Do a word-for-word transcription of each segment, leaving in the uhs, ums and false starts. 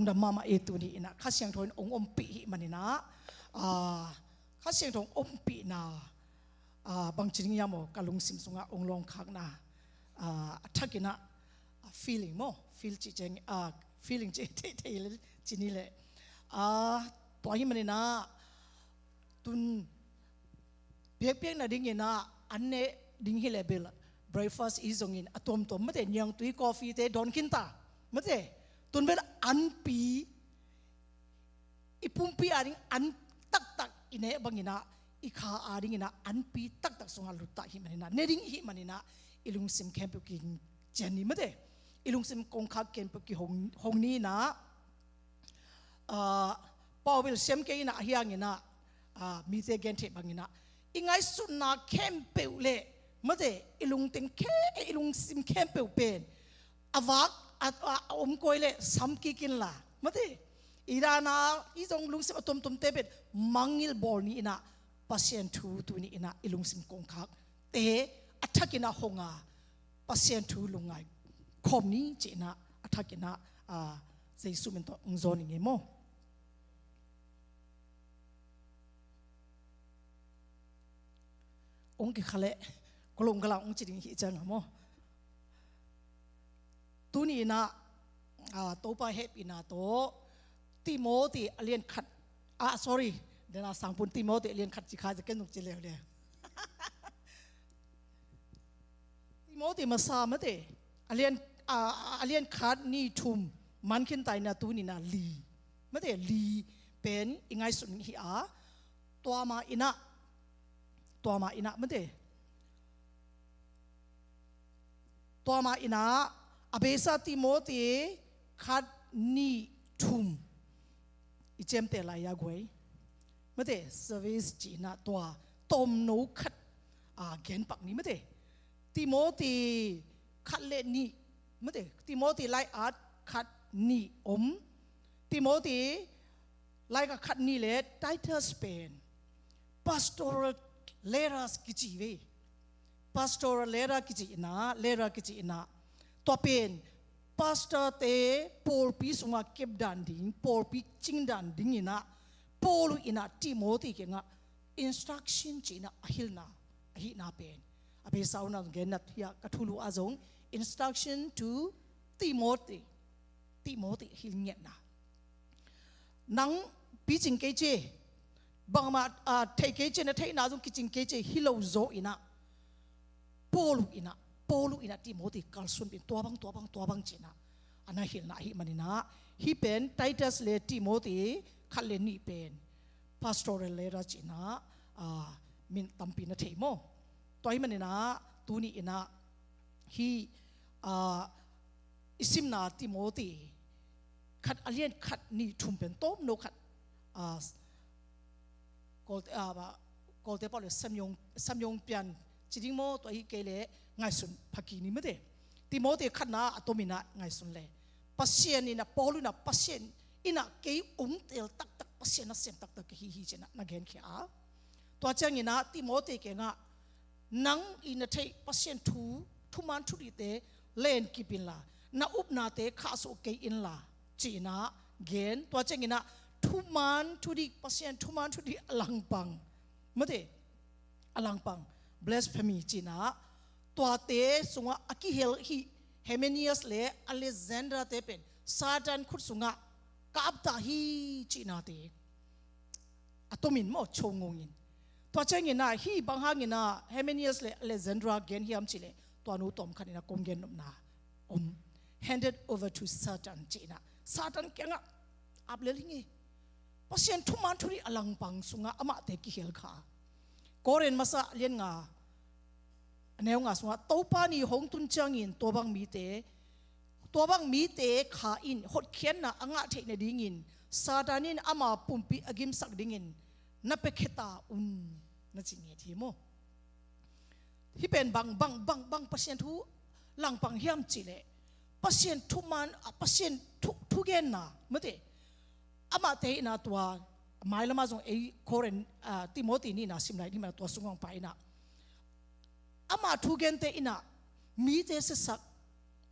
Lungdam mahmah e. Tuni inah Kha Siangtho in hong ompih hih maninah, ah, Kha Siangtho hong ompihna, ah, bangci ding hiam aw, ka lungsim sungah hong lawngkhakna, ah, a thakinah, ah, feeling maw, feel cih ciang, ah, feeling cih theithei le cini leh, ah, tua hih maninah tun biakpiakna dinginah an neh ding hi leh bel breakfast i zongin a tuamtuam mate, niangtui coffee te dawn khinta mate, tun bel anpi i pumpi a ding an taktak i neh banginah i kha a dinginah anpi taktak sungah luttah hih maninah, ne ding hih maninah i lungsim khempeuh kician ni mate, i lungsim kongkhak khempeuh kihong, hong ninah, ah, Paul bel siam kei inah ahi hanginah, ah, mite gentheih banginah i ngaihsutna khempeuh le mate, i lungteng khe, i lungsim khempeuh pen a vak a, a, a om koi le sam kik inla mate, i dana i zong lungsim a tuamtuamte pen mangngilh bawl ni inah Pasian thu tuni inah i lungsim kongkhakte a thakinah hong a, Pasian thu lungngai khawm ni ci inah a thakinah, ah, Jesu min tawh hong zawn ing e maw. Hong kikha leh ka lawm ka lau hong ci ding hi ciang a maw. Tuni inah, ah, Topa hehpihna tawh Timothy a lian khat, ah, sorry, dena sangpun Timothy a lian khat ci kha, ken zong ci leuleu. Timothy masa mate, a lian, a, a lian khat, nih, thum man khinta inah tuni inah li mate, li pen i ngaihsun hi a, tua mah inah, tua mah inah mate, tua mah inah a beisa Timothy khat, nih, thum i ciamteh lai a guai mate, service ci inah tua tomno khat, ah, genpak ni mate. Timothy khat le nih mate, Timothy lai-at khat, nih om. Timothy lai-at khat, nih le Titus pen pastoral letters kici ve. Pastoral letter kici inah, letter kici inah, tua pen pastorte pawlpi sungah kepdan ding, pawlpi cingdan dinginah Paul inah Timothy kiangah instruction ci inah a hilhna, a hihna pen a beisa unau genna hiah ka thulu ah zong instruction to Timothy, Timothy hilh ngiatna. Nang picing kei ci, bangmah, ah, thei kei ci, na theihna zong kicing kei ci hi lo zaw inah Paul inah, Paul inah Timothy kalsuan pen tua bang, tua bang, tua bang ci inah a na hilhna ahih maninah hih pen Titus le Timothy khat le nih pen pastoral letter ci inah, ah, min tampi na thei maw. Tua ahih maninah tuni inah hih, ah, i simna Timothy khat a lian khat, nih, thum pen tomno khat, ah, Kawlte, ah, Kawlte pau le samyong, samyong pian ci ding maw, tua hi kei le ngaihsun phaki ni mate. Timothy khatna a tom inah ngaihsun le Pasian inah, Paul inah Pasian inah kei ong teel taktak, Pasian nasem taktak ka hi hi ci inah na genkhia a. Tua cianginah Timothy kiangah nang i na theih Pasian thu, thuman thudihte len kip inla, na upnate khahsuah kei inla ci inah gen. Tua cianginah thuman thudik, Pasian thuman thudik a langpang mate, a langpang blasphemy ci inah tuate sungah a kihel hih Hymenaeus le Alexander te pen Satan khut sungah ka apta hi ci inate a tomin maw, cho ngongin. Tua cianginah hih bang hanginah Hymenaeus le Alexander gen hiam cih leh tua nu tawm khat inah kong gen nopna om. Handed over to Satan ci inah Satan kiangah ap lel hi nge. Pasian thuman thudik a langpang sungah amahte kihel kha. Korin masa lian nga a neu nga sungah Topa ni hong tun ciangin tua bang mite, tua bang mite kha in hotkhiatna a ngah theih nadingin Satan in ama pumpi a gimsak dingin na piakhia ta un na ci nget hi maw. Hih pen bang, bang, bang, bang Pasian thu langpang hiam cih leh Pasian thuman, Pasian thu, thugenna mate. Amahte inah tua mailamah zong ei Korin, ah, Timothy nihna sim lai ni mah tua sungah pha inah ama thugente inah mite siasak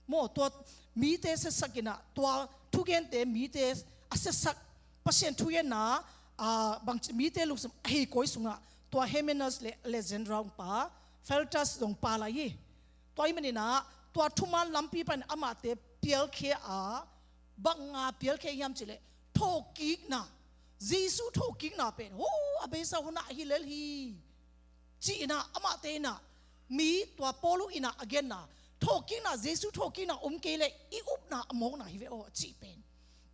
maw, tua mite siasak inah tua thugente mite a siasak, Pasian thugenna, a, bang, mite lungsim a hei kawi sungah tua Hymenaeus le Alexander hong pa, Philetus zong pa lai hi. Tua ahih maninah tua thuman lampi panin amahte pialkhia a, bang a pialkhia hiam cihleh thawhkikna, Jesu thawhkikna pen, ho, a beisa hunah ahi lel hi, ci-inah amahte inah, mi tua Paulu inah a genna, thawhkikna, Jesu thawhkikna om kei leh i upna a mawkna hi ve aw, a cih pen.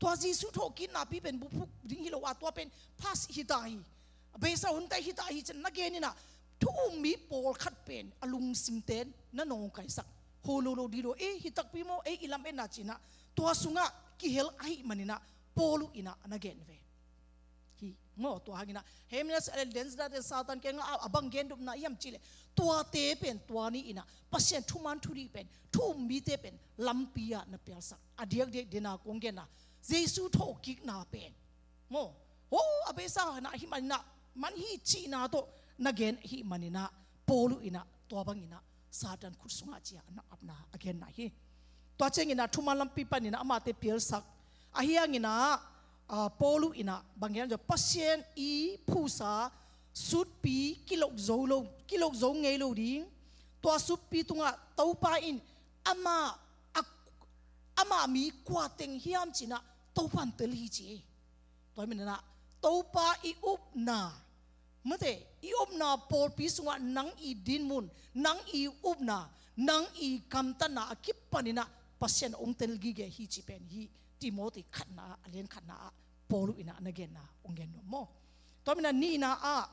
Tua Jesu thawhkikna pi pen buphuk ding hi lo a, tua pen past hi ta hi. A beisa hunte hi ta hi ci-in na gen inah, thu um mi pawlkhat pen a lungsimte na nawngkaisak, ho lo lo di lo, ei, hi takpi maw, ei, i lametna ci-inah, tua sungah kihel ahih maninah Paulu inah na gen ve. Hi, maw, tua hanginah Hymenaeus le Alexander te Satan kiangah a, a bang gendopna hiam cihleh, tuate pen tua ni inah Pasian thuman thudih pen thu um mite pen lampi ah na pialsak. A diakdiak dena kong genna, Jesu thawhkikna pen, maw, ho, a beisa hunah ahih maninah man hi cihna tawh na gen ahih maninah Paulu inah tua banginah Satan khut sungah ci-a na apna a genna hi. Tua cianginah thuman lampi paninah amahte pialsak. Ahi hanginah, a, Paulu inah bang gen, Pasian i phuhsa sutpi kilok zo lo, kilok zo ngei lo ding. Tua sutpi tungah Topa in amah, a, amah mi kua teng hiam ci-inah Topa in tel hi ci. Tua hi maninah Topa i upna, mate, i upna pawlpi sungah nang i dinmun, nang i upna, nang i gamtatna a kipaninah Pasian hong tel gige hi cih pen hi. Timoti khatna ah, a lian khatna ah Paulu inah na genna hong gen nuam maw. Tua hi maninah nihna ah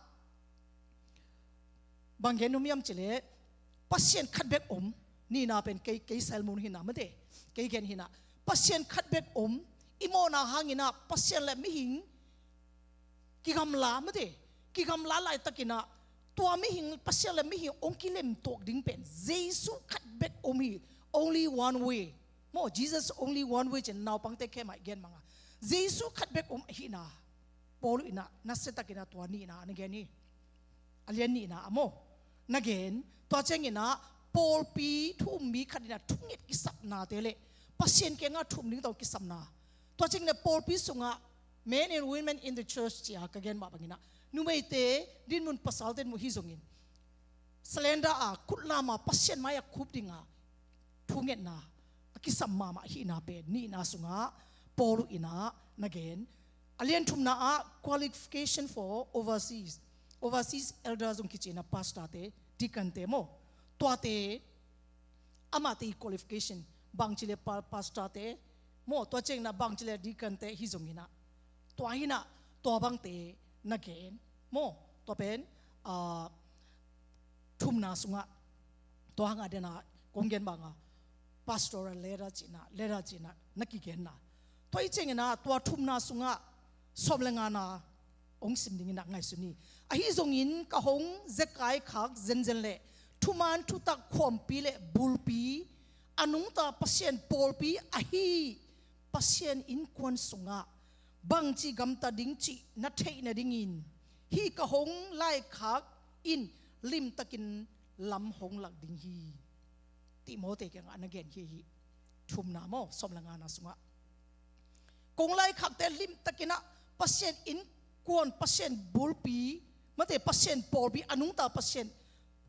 bang gen nuam hiam cihleh, Pasian khat bek om. Nihna pen kei, kei sermon hinah, mate, kei gen hinah, Pasian khat bek om. I mawhna hanginah Pasian le mihing kigamla, mate, kigamla laitakinah tua mihing, Pasian le mihing hong kilemtuak ding pen Jesu khat bek om hi. Only one way, maw, Jesus only one way ci-in naupangte khe mah i gen manga, Jesu khat bek om ahihna Paulu inah nasiatakinah tua nihna na gen hi. A lian nihna ah maw, na gen. Tua cianginah pawlpi thu um mi khat inah thunget kisapnate le Pasian kiangah thu um ding tawh kisapna. Tua cianginah pawlpi sungah men and women in the church ci-a ka gen mah banginah numeite dinmun, pasalte dinmun hi zongin, surrender a, khut lam a, Pasian mai-ah khup dinga thungetna a kisam mahmah ahihna pen nihna sungah Paulu inah na gen. A lian thumna ah qualification for overseas, overseas elder zong kici inah, pastorte, deaconte maw, tuate, amahte i qualification, bangci le pa-, pastorte maw, tua cianginah bangci le deaconte hi zonginah, tua hinah tua bangte na gen maw. Tua pen, a, thumna sungah, tua hangah dena kong gen banga pastoral leader ci-inah, leader ci-inah na kigenna. Tua hi cianginah tua thumna sungah sawm le ngana hong sim dinginah ngaihsun hi. Ahi zongin ka hong zekai khak zenzen le thuman thutak khuampi le bulpi, a nungta Pasian pawlpi ahi Pasian innkuan sungah bangci gamta ding cih na theih nadingin hih ka hong laikhak in limtakin lam hong lak ding hi. Timoti kiangah na gen hi. Hih thumna maw, sawm le ngana sungah kong laikhakte limtakinah Pasian innkuan, Pasian bulpi, mate, Pasian pawlpi, a nungta Pasian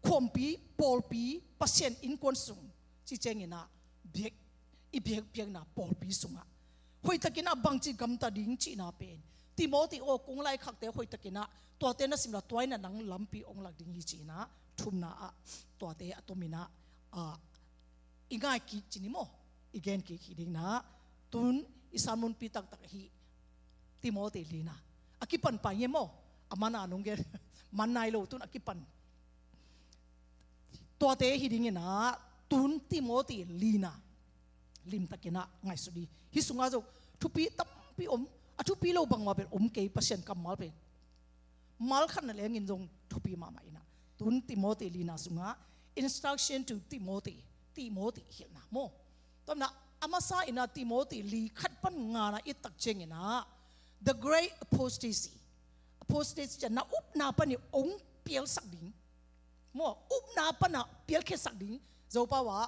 khuampi, pawlpi, Pasian innkuan sung ci cianginah biak, i biakpiakna pawlpi sungah hoihtakinah bangci gamta ding cihna pen, Timoti aw, kong laikhakte hoihtakinah tuate na simla, tua inah nang lampi hong lak ding hi ci-inah thumna ah tuate a tominah, a, i ngai kik ci ni maw, i gen kik hi dinginah, tun i sermonpi taktak ahi Timoti lina a kipan pai nge maw, a man a nong gen man nai lo, tun a kipan tuate hi dinginah, tun Timoti lina limtakinah ngaihsut hi. Hih sungah zong thupi tampi om, a thupi lo bangmah bel om kei, Pasian kammal pen malkhatna lengin zong thupi mahmah inah. Tun Timoti lina sungah instruction to Timoti, Timoti hilhna maw. Tua maninah a masa inah Timoti li khat pan ngana i tak cianginah the great apostasy. Apostasy ciang na upna panin hong pialsak ding maw, upna pana pialkhiasak ding. Zopau ah,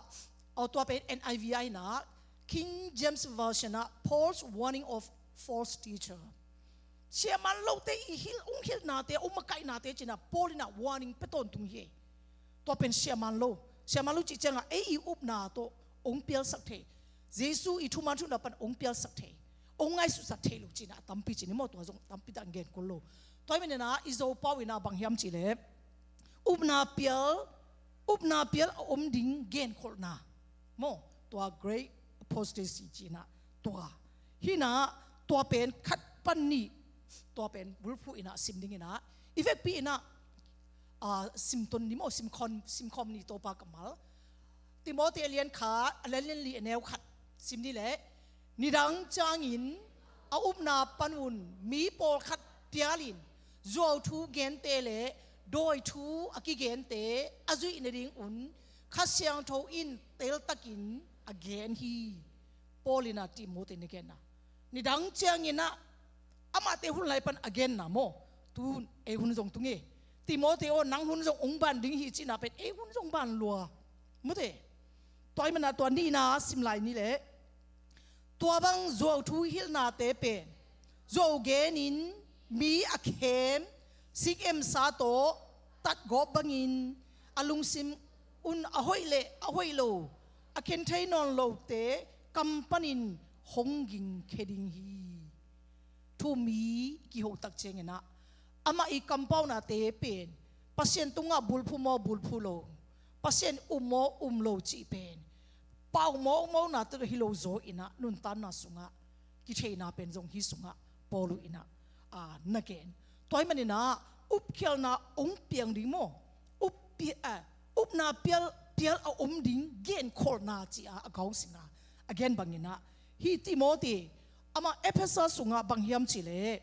aw, tua pen N I V ah inah King James Version ah Paul's warning of false teacher. Siaman lote i hilh, ung hilhnate, ung makaihnate ci-in ah Paul in ah warning pia tawntung hi. Tua pen siaman lo. Siaman lo cih ciangah ei i upna tawh ung pialsak thei, Jesu i thuman thuhna pan ung pialsak thei, ung ngaihsutsak thei lo ci-in ah tampi ci ni maw, tua zong tampi tak gen kul lo. Tua ahih manin ah i Zopau in ah bang hiam cih leh upna pial, upna pial a om ding genkholhna maw, tua great apostasy ci-in ah tua hi-in ah, tua pen khat pan nih, tua pen bulphuh in ah sim ding in ah, i vekpi in ah, ah, simton ni maw, simkhawm, simkhawm ni Topa kammal. Timote a lian khat, a lian li, a neu khat sim ni leh, nidang ciangin a upna panun mi pawlkhat pialin zuauthu gente le dawithu a kigente a zuih nadingun Kha Siangtho in teltakin a gen hi. Paul in ah Timote na genna, nidang ciangin ah amahte hun lai pan a genna maw, tu ei hun zong tung hi. Timote aw, nang hun zong ung ban ding hi cihna pen ei hun zong ban lua. Mute. Tua ahih manin ah tua nihna sim lai ni leh, tua bang zuauthu hilhnate pen zuau genin mi a khem sikkemsa tawh tatgawp bangin a lungsim un a hoih le a hoih lo, a khen thei nawn lote kam panin hong gingkhia ding hi. Thu-um mi kiho tak ciangin ah amah i kampaunate pen Pasian tungah bulphuh maw, bulphuh lo, Pasian um maw, um lo cih pen pau mawkmawkna tawh hi lo zaw in ah nuntakna sungah kitheihna pen zong hih sungah Paul in ah, ah, na gen. Tua ahih manin ah upkhialna ong piang ding maw, up pi-, ah, upna pial, pial a om ding genkholhna ci-a a gausina a gen bangin ah, hih Timote amah Efesa sungah bang hiam cih leh,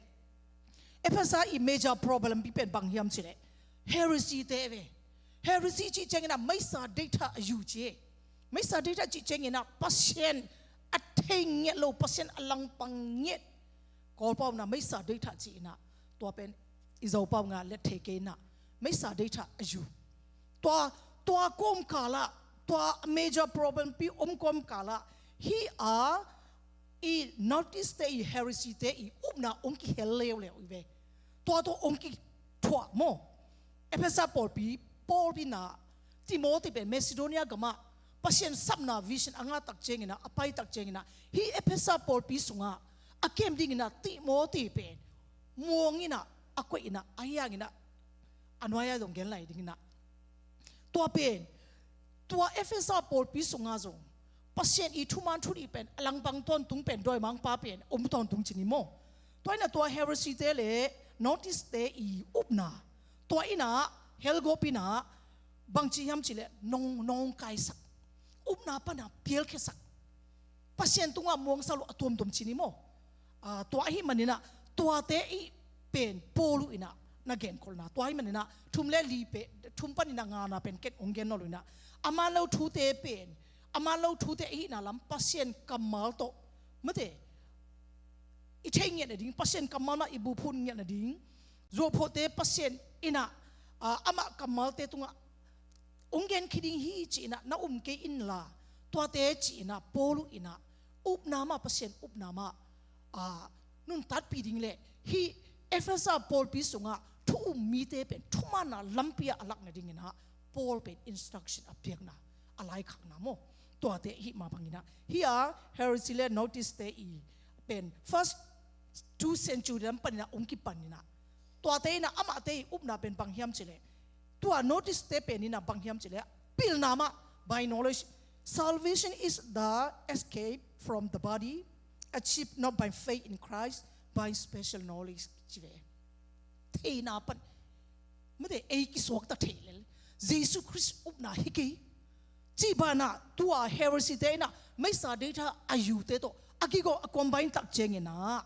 Efesa i major problem pi pen bang hiam cih leh heresy te ve. Heresy cih ciangin ah meisa deihthah a yu ci. Meisa deihthah cih ciangin ah Pasian a thei ngiat lo, Pasian a langpang ngiat, Kawlpau in ah meisa deihthah ci in ah, tua pen i Zopau in ah let thei kei in ah, meisa deihthah a yu. Tua, tua kawmkal ah, tua major problem pi om kawmkal ah, hih a i North East te i heresy te i upna ong kihel leuleu hi ve. Tua tawh ong kithuah maw. Efesa pawlpi, Paul in ah Timote pen Macedonia gamah Pasian sapna vision a ngah tak ciangin ah, a pai tak ciangin ah, hih Efesa pawlpi sungah a kem dingin ah Timote pen muang in ah, a koih in ah, ahi hangin ah a nuai-a zong gen lai dingin ah, tua pen, tua Efesa pawlpi sungah zong Pasian i thuman thunih pen a langpang tawntung pen, dawimangpa pen om tawntung ci ni maw. Tua in ah tua heresy te le North East te i upna, tua in ah helgawp in ah bangci hiam cih leh nong, nong kaisak, upna pan ah pialkhiasak, Pasian tungah muangsak lo a tuamtuam ci ni maw. Ah, tua ahih manin ah tuate i pen Paul in ah na genkholhna. Tua ahih manin ah thum le li pen, thum panin ah ngana pen ken ong gen nawn lo in ah, a man lo thute pen, a man lo thute ahihna lam Pasian kammal tawh, mate, i thei ngiat nading, Pasian kammal mah i buphun ngiat nading, zuauphuhte Pasian in ah, ah, amah kammalte tungah ong genkhiat ding hi ci in ah na um kei inla, tuate ci in ah Paul in ah upna mah, Pasian upna mah, ah, nuntakpih ding le hih Efesa pawlpi sungah thu-um mite pen thumanna lampi ah a lak nadingin ah Paul pen instruction a piakna, a laikhakna maw. Tuate hih mah bangin ah, hih a heresy le North East te i pen first two century lam panin ah ong kipan in ah, tuate in ah amahte i upna pen bang hiam cih leh, tua North East te pen in ah bang hiam cih leh, pilna mah, by knowledge, salvation is the escape from the body, achieved not by faith in Christ, by special knowledge, ci ve. Theihna pan, mate, ei kisuakta thei lel, Jesu Khrist upna hi kei cih banah, tua heresy te in ah meisa deihthah a yute tawh a kigawh a combine tak ciangin ah,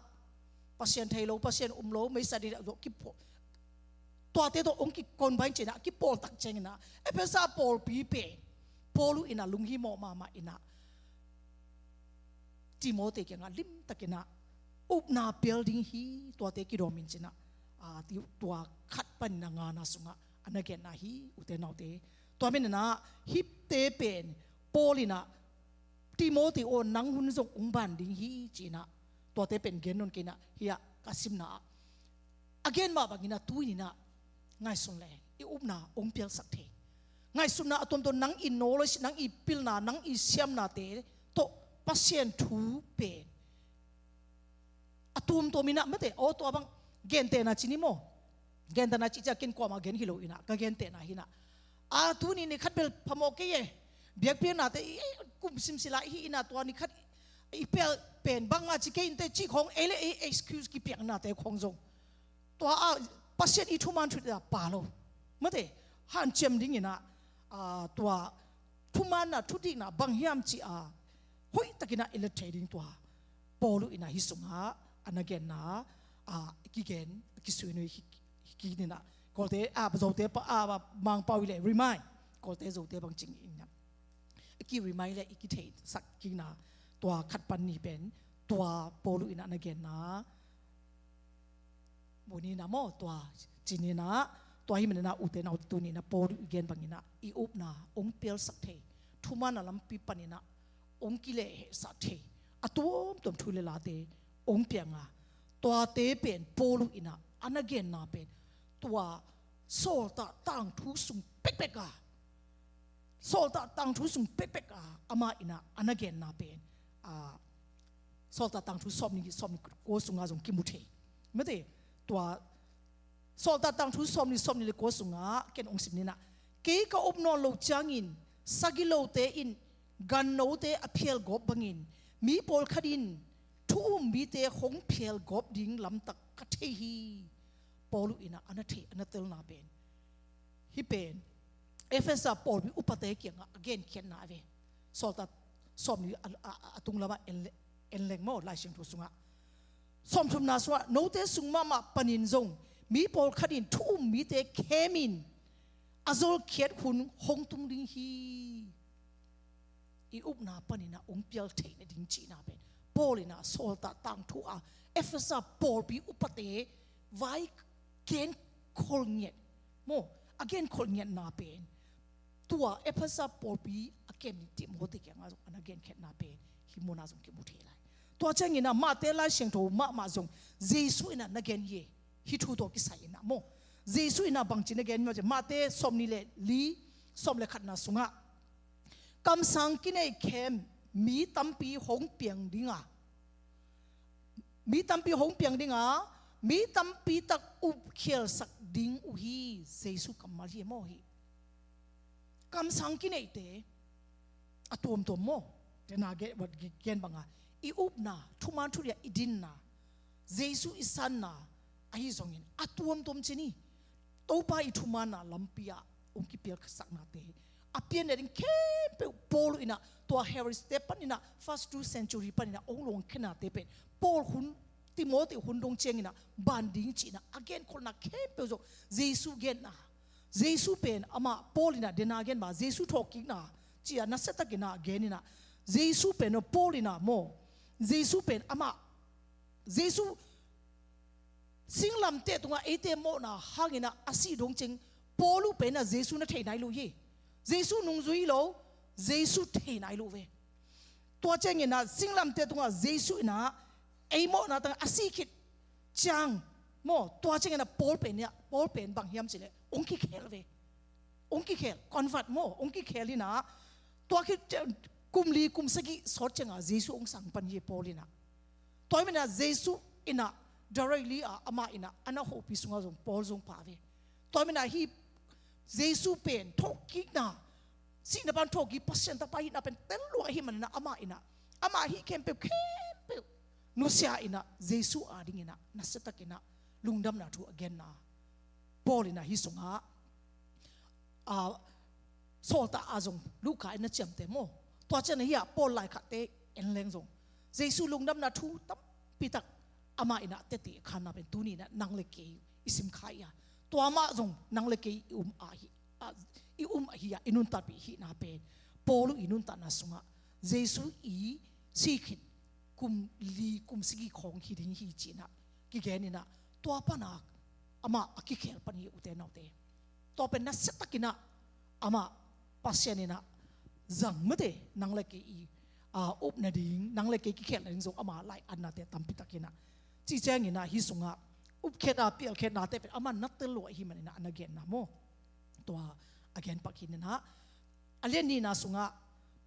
Pasian thei lo, Pasian um lo, meisa deihthah tawh kipawl, tuate tawh ong ki-combine ci in ah, kipawl tak ciangin ah, Efesa pawlpi pen Paul in ah lunghimawh mahmah in ah Timote kiangah limtakin ah upna pial ding hi, tuate kidawm in ci in ah, ah, ti-, tua khat panin ah ngana sungah a na genna hi, ute naute. Tua manin ah hihte pen Paul in ah Timoti aw, nang hun zong ong ban ding hi, ci-in ah, tuate pen gen nawn kei in ah, hiah ka simna ah a gen mah bangin ah, tu-in ah ngaihsun leng i upna ong pialsak thei. Ngaihsutna a tuamtuam, nang i knowledge, nang i pilna, nang i siamnate tawh Pasian thu pen a tuamtuam in ah, mate, aw, tua bang gentehna ci ni maw. Gentehna cih ciang ken kuamah gen hi lo in ah, ka gentehna hi in ah, a, tuni ni khat bel phamawh kei e. Biakpiaknate i, i kum simsila i hi in ah, tua ni khat i pel pen bangmah ci kei inteh cih khawng, ei le ei excuse kipiaknate khawng zong, tua a Pasian i thuman thudih a pha lo, mate, hanciam dingin ah, a, tua thumanna, thudihna bang hiam cih a hoihtakin ah i let thei ding, tua Paul in ah hih sungah a na genna, a, kigen, kisuinui hi, hi kik in ah, Kawlte, a, Zote pa, a, Mangpau i le remind, Kawlte Zote bang ci-in ah, i ki remind le i kitheisak kikna, tua khat pan ni pen, tua Paul in ah na genna, bu ni na maw, tua ci ni na, tua hi manin ah, ute naute, tuni na Paul i gen bangin ah i upna ong pialsak thei, thumanna lampi panin ah ong kilehhehsak thei a tuamtuam thu le late ong piang a, tuate pen Paul in ah a na genna pen tua Sawltak tangthu sung pekpek a, Sawltak tangthu sung pekpek a, amah in ah a na genna pen, a, Sawltak tangthu sawmnih, sawmnih kua sungah zong kimu thei. Mate, tua Sawltak tangthu sawmnih, sawmnih le kua sungah ken ong sim ni na, kei ka up nawn loh ciangin sagilote in gannote a phialgawp bangin, mi pawlkhat in thu um mite hong phialgawp ding lamtak ka thei hi. Paul in ah a na thei, a na telna pen, hih pen Efesa pawlpi upate kiangah a genkhiatna a ve. Sawltak sawmnih a, a, a, a tung lamah en le, en leng maw, Lai Siangtho sungah. Sawmthumna sungah, note sung mahmah panin zong mi pawlkhat in thu um mite khemin a zolkhiat hun hong tung ding hi. I upna panin ah ong pial theih nading cihna pen Paul in ah Sawltak tangthu a Efesa pawlpi upate vai genkhol ngiat maw, a genkhol ngiatna pen tua Efesa pawlpi a kem ni Timoti kiangah zong a na genkhiatna pen hih munah zong kimu thei lai. Tua ciangin ah Mate Lai Siangtho mahmah zong Jesu in ah na gen hi. Hih thu tawh kisai in ah maw, Jesu in ah bangci na gen hi mah ci, Mate sawmnih le li, sawm le khatna sungah, kamsang kinei khem mi tampi hong piang ding a, mi tampi hong piang ding a, mi tampi tak upkhialsak ding uh hi. Jesu kammal hi maw hih. Kamsang kineihte a tuamtuam maw, tena gen, wat gen banga i upna, thuman thudih ah i dinna, Jesu i sanna ahi zongin a tuamtuam ci ni, Topa i thumanna lampi ah ong kipialsaknate a pian nading khempeuh Paul in ah tua Herodte panin ah first two century panin ah ong luangkhianate pen Paul hun, Timoti hun dong ciangin ah ban ding cihna a genkholhna khempeuh zong Jesu genna, Jesu pen amah Paul in ah dena gen ma, Jesu thawhkikna ci-a nasiatakin ah gen in ah, Jesu pen Paul in ah maw, Jesu pen amah, Jesu singlamteh tungah eite mawhna hangin ah a sih dong ciang Paul uh pen ah Jesu na thei nai lo hi. Jesu nungzui lo, Jesu thei nai lo ve. Tua ciangin ah singlamteh tungah Jesu in ah ei mawhna tangah a sih khit ciang maw, tua ciangin ah Paul pen ah, Paul pen bang hiam cih leh ong kikhel ve. Ong kikhel, convert maw, ong kikhel in ah, tua khit ciang kum li kum sagih sawt ciangah Jesu ong sang pan hi Paul in ah. Tua hi manin ah Jesu in ah directly ah amah in ah a na hopih sungah zong Paul zong pha ve. Tua hi manin ah hih Jesu pen thawhkikna, sihna pan thawhkik Pasian Tapa hihna pen tel lua ahih manin ah amah in ah, amah hih khempeuh, khempeuh nusia in ah Jesu adingin ah nasiatakin ah lungdamna thu a genna Paul in ah hih sungah, a, Sawltak a zong Luka in na ciamteh maw, tua ciangin ah hih ah Paul laikhakte en leng zong Jesu lungdamna thu tampi tak amah in ah teci a khanna pen tuni in ah nang le kei i sim kha hi a, tua mah zong nang le kei i um a hi, a, i um ahi a, i nuntakpih hihna pen Paul i nuntakna sungah Jesu i sih khit kum li kum sagih khawng hi ding hi ci-in ah kigen in ah, tua pan ah amah a kikhel pan hi, ute naute. Tua pen nasiatakin ah amah Pasian in ah zang mate, nang le kei i, ah, up nading, nang le kei kikhelh nading zong ama lai-atnate tampi tak hi-in ah. Cih ciangin ah hih sungah upkhiatna, pialkhiatnate pen ama na tel lua ahih manin ah a na genna maw. Tua a gen pak hi-in ah, a lian nihna sungah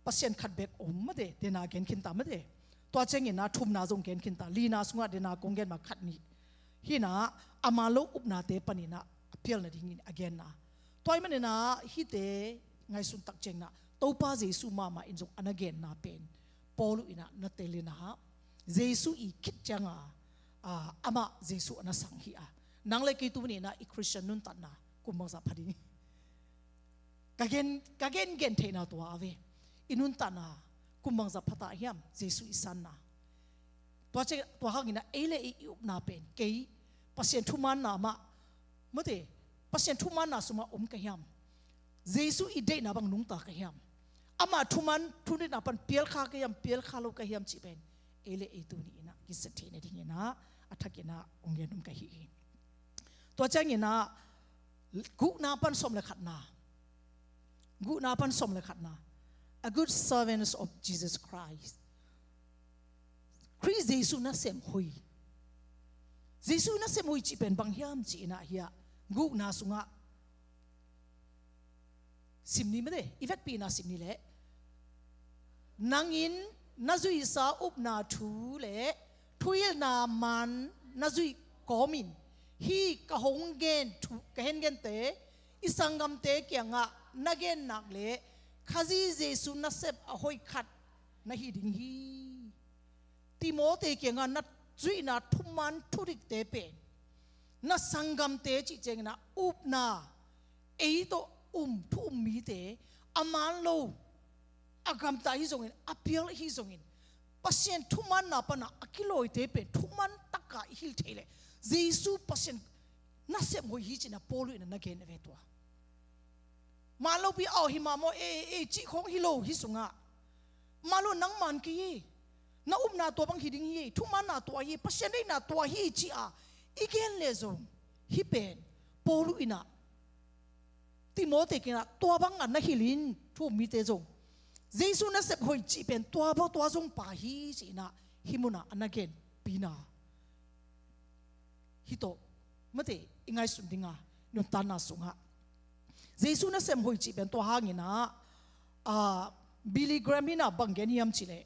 Pasian khat bek om mate, dena gen khin ta mate. Tua ciangin ah thumna zong gen khin ta, lina sungah dena kong gen mah khat nih. Hi-in ah a man lo upnate panin ah a pial nadingin a genna. Tua ahih manin ah hihte ngaihsun tak ciangin ah Topa Jesu mahmah in zong a na genna pen Paul in ah na tel in ah, Jesu i khit ciangin ah, ah, amah Jesu a na sang hi a. Nang le kei tuni-in ah i Christian nuntakna kum bangzah pha ding? Ka gen, ka gengen theihna tua a ve. I nuntakna kum bangzah pha ta hiam, Jesu i sanna? Tua ciang, tua hangin ah ei le ei i upna pen kei Pasian thumaanna mah, mate, Pasian thumaanna sungah om ka hiam? Jesu i deihna bang nungta ka hiam? Ama thumaan thunitna pan pialkha ka hiam, pialkha lo ka hiam cih pen ei le ei tuni-in ah kisat theih nadingin ah a thakin ah hong gen nuam ka hi hi. Tua ciangin ah guhna pan sawm le khatna, guhna pan sawm le khatna, a good servants of Jesus Christ. Khrist Jesu nasem hoih. Jesu nasem hoih cih pen bang hiam cih in ah hiah guhna sungah sim ni mate, i vekpi-in ah sim ni leh. Nang in na zuihsa upna thu le thuhilhna man na zuih kawmin hih ka hong gen thu, ka hong gente i sanggamte kiangah na gen nak leh Khazih Jesu nasep a hoih khat na hi ding hi. Timote kiangah na zuihna thumaan thudikte pen na sanggamte cih ciangin ah upna, ei tawh um, thu um mite, a man lo, a gamta hi zongin, a pial hi zongin, Pasian thumaanna pan ah a kilawite pen thumaan takin i hilh theih leh Jesu Pasian nasem hoih hi ci-in ah Paul in ah na gen a ve tua. Man lopi a, aw, hi mah maw, e, e, e, cih khawng hi lo hih sungah. Man lo, nang man kei hi. Na upna tua bang hi ding hi. Thumaanna tua hi. Pasian deihna tua hi ci-a i gen leh zong, hih pen Paul in ah Timote kiangah tua bangah na hilh in, thu um mite zong Jesu nasep hoih cih pen tua bang, tua zong pa hi ci-in ah hih munah a na genpihna. Hih tawh mate, i ngaihsun ding a, nuntakna sungah Jesu nasem hoih cih pen tua hangin ah, ah, Billy Graham in ah bang gen hiam cih leh,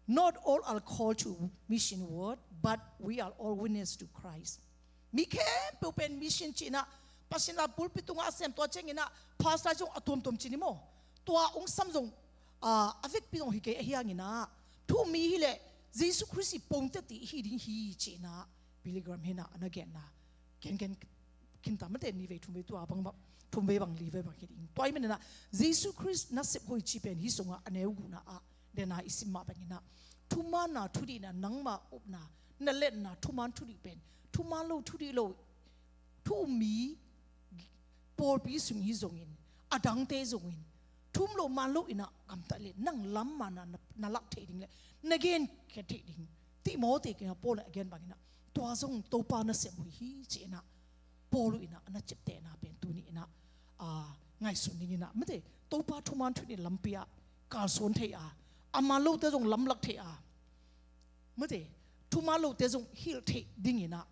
"Not all are called to mission work, but we are all witness to Christ." Mi khempeuh pen mission cih in ah, Pasian a pulpit tungah a sem, tua ciangin ah pastor zong a tuamtuam ci ni maw. Tua ung sam zong, ah, a vekpi zong hi kei, ahi hangin ah thu um mi hi leh Jesu Khrist i pongte ti hi ding hi ci-in ah Billy Graham in ah a na genna. Gengen khin ta mate, ni vei thum vei tua bang, bang, thum vei bang, li vei bang hi ding. Tua ahih manin ah Jesu Khrist nasep hoih cih pen hih sungah a neu guhna ah, dena i sim mah bangin ah, thumaanna thudihna, nangma upna, na letna thumaan thudih pen, thumaan lo, thudih lo, thu um mi pawlpi sung hi zongin, a dangte zongin, thu um lo, maan lo in ah gamta leh nang lam mah na, na, na lak theih ding leh na genkhiat theih ding. Timote kiangah Paul in a gen bangin ah tua zong Topa nasem hoih hi ci-in ah Paul in ah a na ciaptehna pen tuni in ah, ah, ngaihsun dingin ah, mate, Topa thumaan thudih lampi ah kalsuan thei a, a maan lote zong lamlak thei a, mate, thumaan lote zong hilh theih dingin ah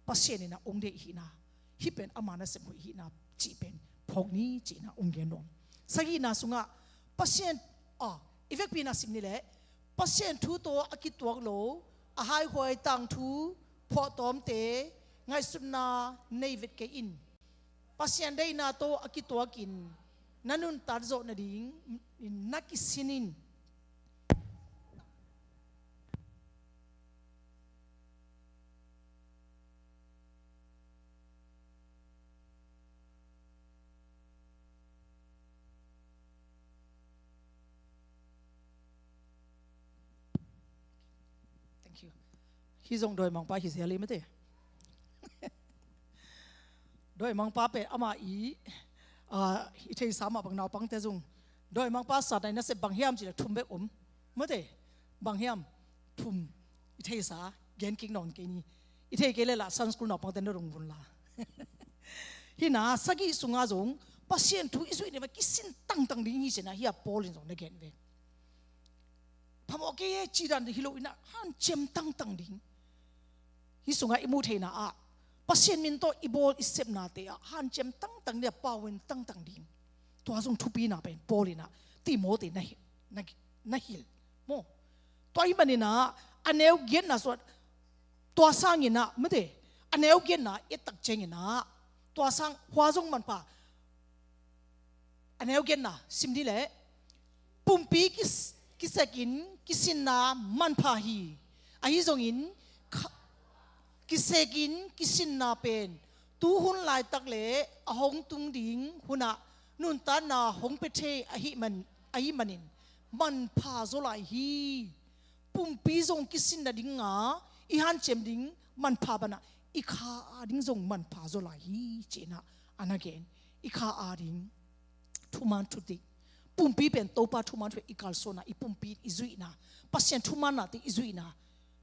Pasian in ah ong deih hihna, hih pen ama nasem hoih hihna cih pen phawk ni ci-in ah ong gen nuam. Sagihna sungah Pasian, ah, i vekpi-in ah sim ni leh, Pasian thu tawh a kituak lo, a haihuai tangthu phuahtawmte ngaihsutna nei vet kei in. Pasian deihna tawh a kituakin na nuntak zawh nadingin na kisin in. Thank you. Hih zong dawimangpa hi zel hi mate. Dawimangpa pen ama i, ah, i theisa mah bang naupangte zong, dawimangpa satna in nasep bang hiam cih leh thum bek om. Mate, bang hiam? Thum. I theisa gen kik nawn kei ni. I thei kei leh lah Sunday school naupangte na rung vun la. Hih na sagih sungah zong Pasian thu i zuih ni mah kisin tangtang ding hi ci-in ah hih a Paul in zong na gen ve. phamawh kei e ci dan hi lo in ah hanciam tangtang ding. Hih sungah i muh theihna ah Pasian min tawh i bawl i sepnate ah hanciam tangtang ding, a pau in tangtang ding. Tua zong thupina pen Paul in ah Timothy na hi, na, na hilh maw. Tua ahih manin ah a neu giatna sungah, tua sangin ah mate, a neu giatna i et tak ciangin ah tua sang hua zong manpha. A neu giatna sim ni leh, pumpi kis-, kisekin kisinna manpha hi. Ahi zongin kha-, kisekin kisinna pen tuhun laitak le a hong tung ding hunah nuntakna hong pia thei ahih man, ahih manin manpha zaw lai hi. Pumpi zong kisin nadinga i hanciam ding manpha banah i kha ading zong manpha zaw lai hi, ci-in ah a na gen. I kha ading thuman thudik, pumpi pen Topa thuman thudik, i kalsuanna, i pumpi i zuihna, Pasian thumannate i zuihna,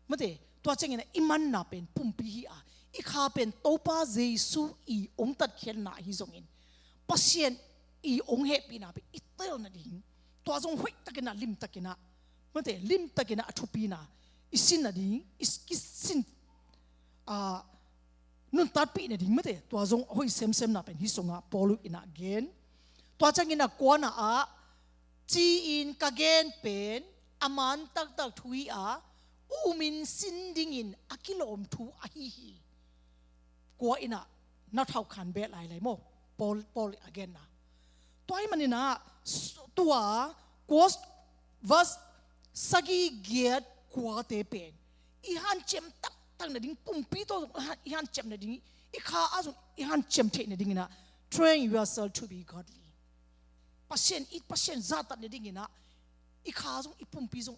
mate, tua ciangin ah i manna pen pumpi hi a, i kha pen Topa Jesu i hong tatkhiatna ahi zongin Pasian i hong hehpihna pen i tel nading, tua zong hoihtakin ah, limtakin ah, mate, limtakin ah a thupina i sin nading, i s-, kisin, a, nuntakpih nading, mate, tua zong a hoih semsemna pen hih sungah Paul in ah gen. Tua ciangin ah kuana ah, ci-in ka gen pen a man taktak thu hi a, umin sin dingin a kilawm thu ahi hi. Kua in ah na thau khan beh lailai maw, Paul, Paul a genna. Tua ahih manin ah s-, tua kua s-, verse sagih, giat, kuate pen i hanciam taktak nading, pumpi tawh zong i hanciam nading, i kha ah zong i hanciam theih nadingin ah, train yourself to be godly. Pasian, i Pasian zahtak nadingin ah i kha zong, i pumpi zong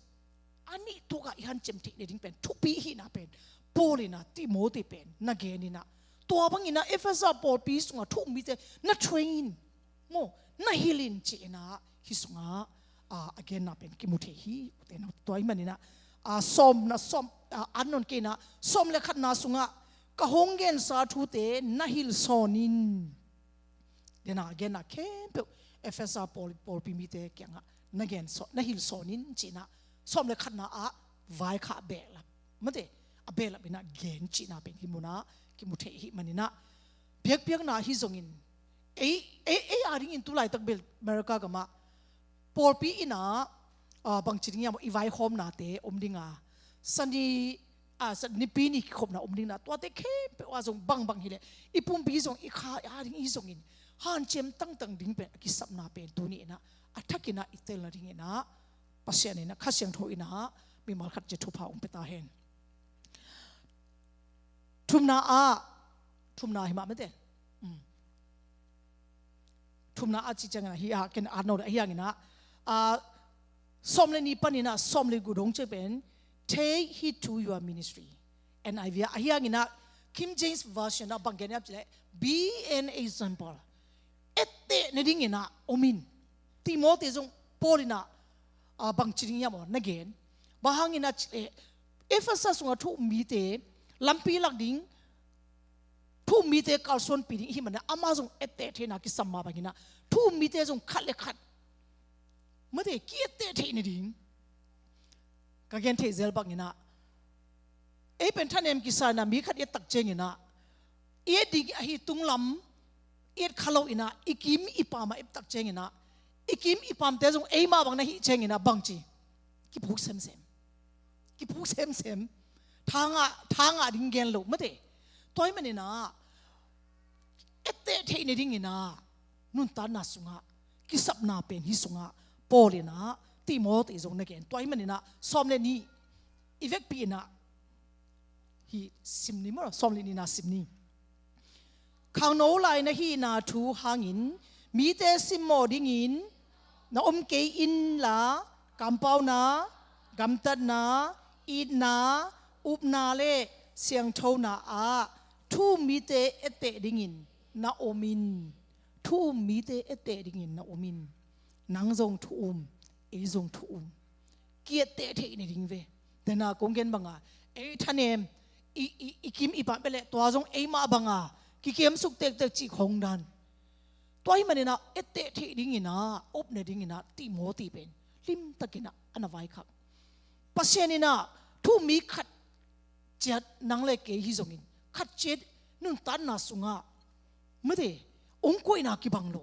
a nih tukah i hanciam theih nading pen thupi ahihna pen Paul in ah Timothy pen na gen in ah, tua bangin ah Efesa pawlpi sungah thu um mite na train maw, na hilh in, ci-in ah hih sungah, a, a genna pen kimu thei hi. Tua ahih manin ah, a, sawmna, sawm, a, an nawn kei in ah, sawm le khatna sungah ka hong gensa thute na hilh sawn in. Dena genna khempeuh Efesa pawl, pawlpi mite kiangah na gen sawn, na hilh sawn in, ci-in ah sawm le khatna ah vaikhak behlap, mate, a behlap in ah gen cihna pen hih munah kimu thei ahih manin ah, biakpiakna ahi zongin ei, ei, ei adingin tu laitak bel America gamah pawlpi in ah, a, bangci ding hiam, i vaikhawmnate om ding a, sani, a, sa-, nipi ni kikhopna om ding in ah, tuate khempeuh ah zong bangbang hileh i pumpi zong, i kha ading ahi zongin hanciam tangtang ding pen a kisapna pen tuni in ah a thakin ah i tel nadingin ah Pasian in ah, Kha Siangtho in ah mimal khat ciat thupha hong pia ta hen. Thumna ah, thumna hi mah, mate. Um. Thumna ah ci ciangin ah, hi ah, ken at nawn lo, ahi hangin ah, a, sawm le nih panin ah sawm le guk dong ciang pen, take heed to your ministry. N I V ah, ahi hangin ah King James Version ah bang gen hiam cih leh, be an example. Etteh nadingin ah om in. Timothy zong Paul in ah, a, bangci ding hiam aw na gen. Bang hangin ah cih leh, Efesa sungah thu um mite lampi lak ding, thu um mite kalsuanpih ding ahih manin ah, amah zong etteh theihna kisam mah bangin ah thu um mite zong khat le khat, mate, ki-etteh theih nading. Ka gen theih zel bangin ah, ei pen thanem kisa in ah mi khat i et tak ciangin ah, i et ding ahi tunglam i et kha lo in ah, i kim i pam ah i et tak ciangin ah, i kim i pamte zong eimah bang na hih ciangin ah bangci, kiphuk semsem. Kiphuk semsem. Thangah, thangah ding gen lo, mate. Tua ahih manin ah etteh theih nadingin ah nuntakna sungah kisapna pen hih sungah Paul in ah Timothy zong na gen. Tua ahih manin ah sawm le nih i vekpi in ah, hih sim ni maw, sawm le nihna sim ni. Khangno lai na hihna thu hangin mite simmawh dingin na om kei inla, kampauna, gamtatna, itna, upna le siangthona ah thu um mite etteh dingin na om in. Thu um mite etteh dingin na om in. Nang zong thu um, ei zong thu um. Ki-etteh theih nading ve. Dena kong gen banga, ei thanem, i, i, i kim i pam beh leh tua zong eimah banga kikiamsuk tektek cih khong dan. Tua ahih manin ah etteh theih dingin ah, op nadingin ah Timothy pen limtakin ah a na vaikhak. Pasian in ah thu-um mi khat ciat nang le kei hi zongin, khat ciat nuntakna sungah mate, hong koihna kibang lo.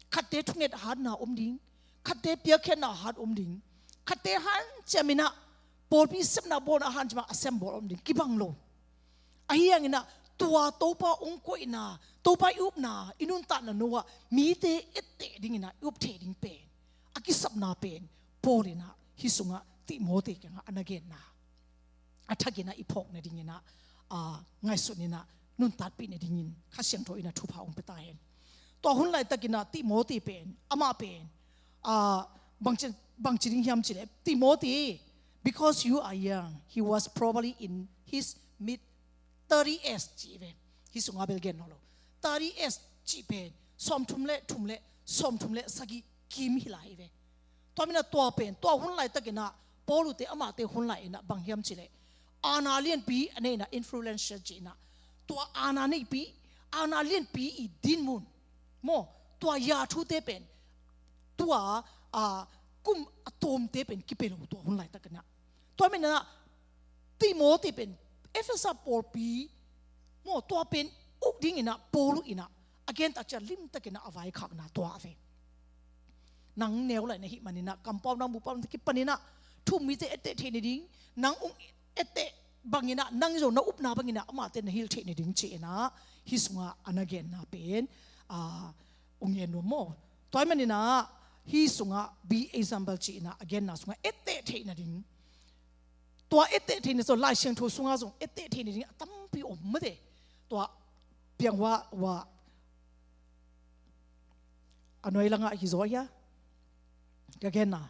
Khatte thunget hatna om ding, khatte piakkhiatna hat om ding, khatte hanciam in ah pawlpi sepna bawlna hanciam a sem bawl om ding, kibang lo. Ahi hangin ah tua Topa hong koihna, Topa i upna, i nuntakna no ah mite etteh dingin ah i up thei ding pen, a kisapna pen Paul in ah hih sungah Timoti kiangah a na genna a thakin ah i phawk nadingin ah, ah, ngaihsut in ah nuntakpih nadingin Kha Siangtho in ah thupha hong pia ta hen. Tua hun laitakin ah Timoti pen, amah pen, ah, bangci, bangci ding hiam cih leh, Timoti, because you are young, he was probably in his mid thirty years cih ve. Hih sungah bel gen nawn lo. Thirty years cih pen sawmthum le thum le sawmthum le sagih kim hi lai hi ve. Tua manin ah tua pen, tua hun laitakin ah Paul-te amahte hun lai in ah bang hiam cih leh, aana lianpi a nei in ah, influential cih in ah, tua aana neipi, aana lianpi i dinmun maw, tua ya thute pen, tua, a, kum a tawmte pen kipia lo tua hun laitakin ah. Tua manin ah Timoti pen Efesa pawlpi maw, tua pen uk dingin ah Paul in ah a gen tak ciang limtakin ah a vaikhakna tua a ve. Nang neu lai na hih manin ah, kampau nang bupau nang kipanin ah thu-um mite etteh theih nading, nang hong etteh bangin ah, nang zong na upna bangin ah amahte na hilh theih nading ci-in ah hih sungah a na genna pen, ah, hong gen nuam maw. Tua ahih manin ah hih sungah be example ci-in ah a genna sungah etteh theih nading, tua etteh theihna zong Lai Siangtho sungah zong etteh theih nading a tampi om mate. Tua piang hua hua a nuai langah hi zaw hia ka genna.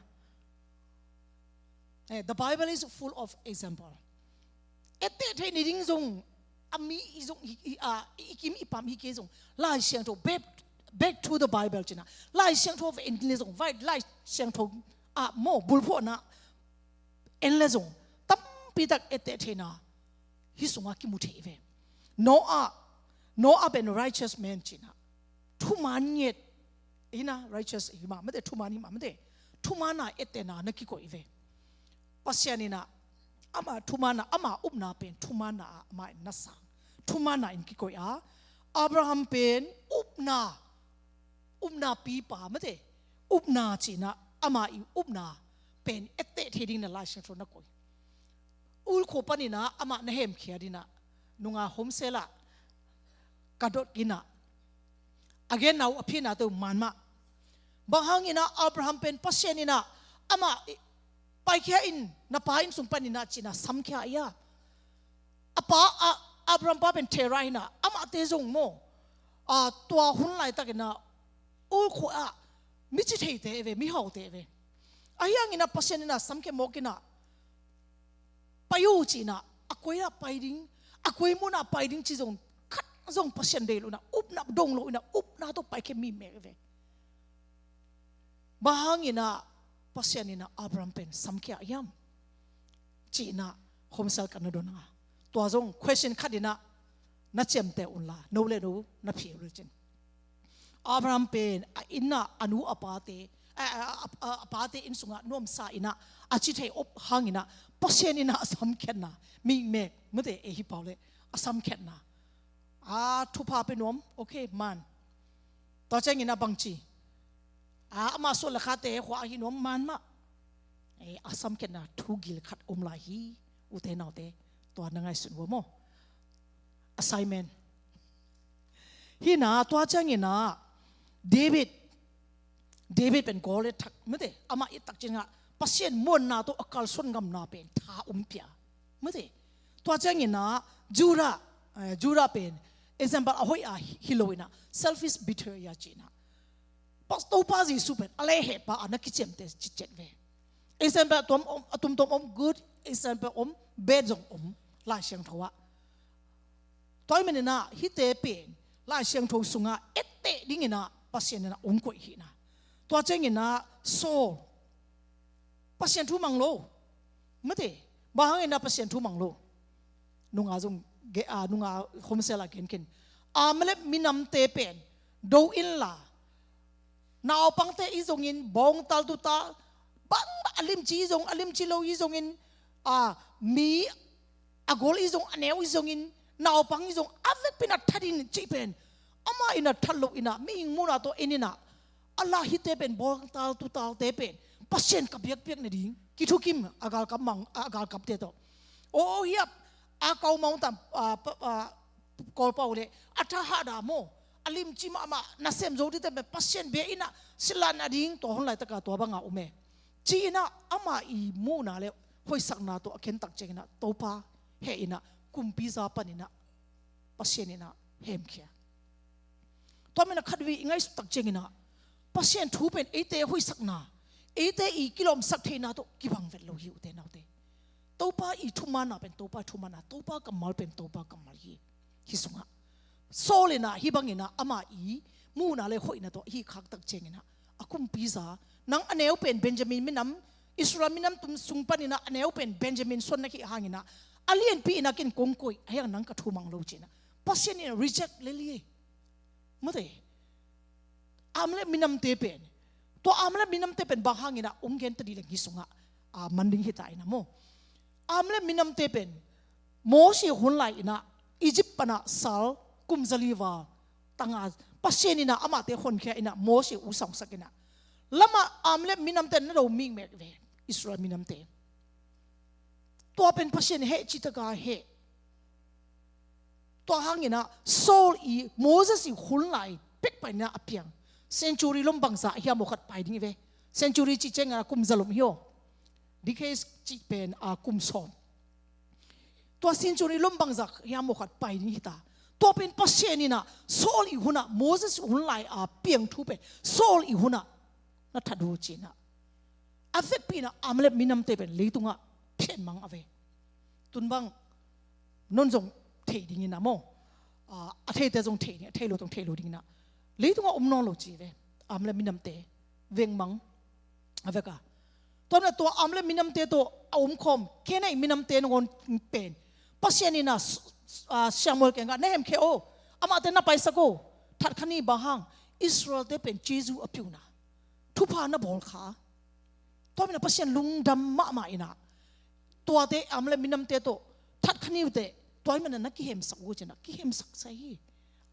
Eh, the Bible is full of example. Etteh theih nading zong a mi i zong i, i, a, i kim i pam hi kei zong Lai Siangtho, back, back to the Bible ci-in ah, Lai Siangtho va en le zong, vai Lai Siangtho ah maw, bulphuhna en le zong tampi tak etteh theihna hih sungah kimu thei ve. Noah, Noah pen righteous man ci-in ah, thuman ngiat hi-in ah, righteous hi mah mate, thuman hi mah mate, thuman a ettehna na kikoih ve. Pasian in ah ama thuman a, ama upna pen thuman a, ama in na sang, thuman a in kikoih a, Abraham pen upna, upna pipa mate, upna ci-in ah ama i upna pen etteh thei dingin ah Lai Siangtho na koih. Ulkhuh panin ah amah na hemkhia dingin ah, nunga homesel ah ka dot in ah, a genna uh a phinate uh man mah. Bang hangin ah Abraham pen Pasian in ah amah i, paikhia in, na pa inn sung panin ah ci-in ah samkhia hi a. A pa, a, Abraham pa pen Terah hi-in ah, amahte zong maw, a, tua hun laitakin ah ulkhuh ah mi ci theite ve, mi haute ve. Ahi hangin ah Pasian in ah samkhia mawk in ah, pai un ci-in ah, a koi ah pai ding, a koi mun ah pai ding ci zong, khat zong Pasian deih loh in ah, upna dong loh in ah, upna tawh paikhia mi mek ve. Bang hangin ah Pasian in ah Abraham pen samkhia hiam ci-in ah homesel ka na dot a. Tua zong question khat in ah na ciamteh un la, no le no na phia un la cin. Abraham pen a inn ah a nu a pate, a, a, a, a, a pate inn sungah nuamsa in ah a ci thei op hangin ah Pasian in ah a samkhiatna, mi mek mate, ei hi pau leh a samkhiatna. A, thupha pia nuam, okay, man. Tua ciangin ah bangci, a, ama suah le khate khua ahi nuam, man mah. Eh, a samkhiatna thu gil khat om lai hi, ute naute, tua na ngaihsun un maw. Assignment. Hi-in ah, tua ciangin ah David, David pen Goliath thak mate, amah i tak ciangin ah Pasian muanna tawh a kalsuan ngamna pen tha hong pia mate. Tua ciangin ah Judah, eh, Judah pen example a hoih a hi, hi lo in ah, selfish betrayal ci-in ah, Topa Jesu pen a lehhehpa a na kiciamteh citciat ve. Example a tuam om, a tuamtuam om, good example om, bad zong om Lai Siangtho ah. Tua ahih manin ah hihte pen Lai Siangtho sungah etteh dingin ah Pasian in ah hong koih hi-in ah. Tua ciangin ah Saul, Pasian thu mang lo mate, bang hangin ah Pasian thu mang lo. Nunga zong ge-, a, nunga homesel ah gen ken. Amalek minamte pen do inla, naupangte i zongin, bawngtal tuuta, bang a limci i zong, a limci lo i zongin, a, mi a gol i zong, a neu i zongin, naupang i zong, a vekpi in a that in cih pen, amah in a that lo in a, mihing muhna tawh en in a, a lah hite pen, bawltal tutalte pen, Pasian ka biakpiak nading kithukim a galkap mang, a galkapte tawh. Aw, aw, hiap, a kau mautam, a, pa, a, Kawlpau le, a thahat a maw, a limci mahmah, nasem zo dite pen, Pasian bia in a, silan a ding, tua hun laitaka tua banga um e. Ci in a, amah i muhna le hoihsakna tawh a khentak ciangin a, Topa heh in a, kumpiza pan in a, Pasian in a hemkhia. Tua manin a khatvei i ngaihsut tak ciangin a, Pasian thu pen eite hoihsakna, eite i kilawmsak theihna tawh kibang vet lo hi, ute naute. Topa i thumanna pen Topa thumanna, Topa kammal pen Topa kammal hi. Hih sungah Saul in a, hih bangin a, amah i muhna le hoihna tawh hih khaktak ciangin a, a kumpiza, nang a neu pen Benjamin minam, Israel minam tum sung panin a, a neu pen Benjamin suan na khih hangin a, a lianpi in a ken kong koih, a hiang nang ka thumang lo ci in a, Pasian in a reject lel hi. Mate, Amalek minamte pen, tua Amalek minamte pen bang hangin a, ong gen ta dih leng hih sungah, a, man ding hi ta in a maw. Amalek minamte pen Mosi hun lai in a, Egypt pan a sal kum zali val tanga, Pasian in a amahte honkhia in a, Mosi u sawngsak in a, lamah Amalek minamte na do mikmek ve, Israel minamte. Tua pen Pasian heh cih taka heh. Tua hangin a, Saul i, Moses i hun lai pek pan in a, a piang. Century lom bangza hiam aw khat pai ding hi ve. Century cih ciangin a kum za lom hi aw. Decades cih pen a kum sawm. Tua century lom bangza hiam aw khat pai ding hi ta. Tua pen Pasian in a, Saul i hun a, Moses i hun lai a piang thu pen Saul i hun a na that uh ci in a, a vekpi in a Amalek minamte pen leitungah phiat mang a ve. Tun bang non zong thei ding in a maw. A, a theite zong thei ding, a thei lo zong thei lo ding in a, leitungah om nawn lo ci ve. Amalek minamte veng mang a vek a. Tua na tua Amalek minamte tawh a omkhawm Canaanite minamte nangawn pen Pasian in a, s-, s-, a, Samuel kiangah na hemkhia aw, amahte na paisak aw, that kha ni, bang hang, Israelte pen Jesu a piuna, thupha na bawl kha. Tua manin a Pasian lungdam mahmah in a, tuate Amalek minamte tawh that kha ni uh teh, tua ahih manin a na kihemsak uh ci in a, kihemsak sa hi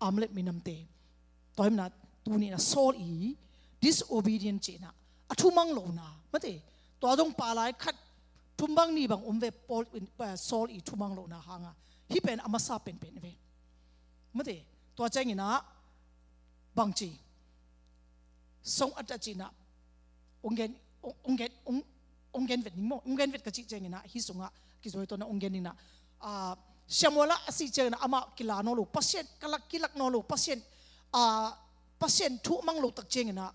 Amalek minamte. Tua ahih manin a tuni in a Saul i disobedient ci in a, a thumang lohna, mate, tua zong palai khat thum bang nih bang om ve, Paul, eh, Saul i thumang lohna hang a, hih pen a masa penpen ve. Mate, tua ciangin a bangci, Song Atat ci in a, ong gen, ong, ong gen, ong, ong gen vet ning maw, ong gen vet ka cih ciangin a, hih sungah kizui tawh na ong gen ning in a, a, Samuel a si ciangin a amah kila nawn lo, Pasian kalak, kilak nawn lo, Pasian, a, Pasian thu mang lo tak ciangin a,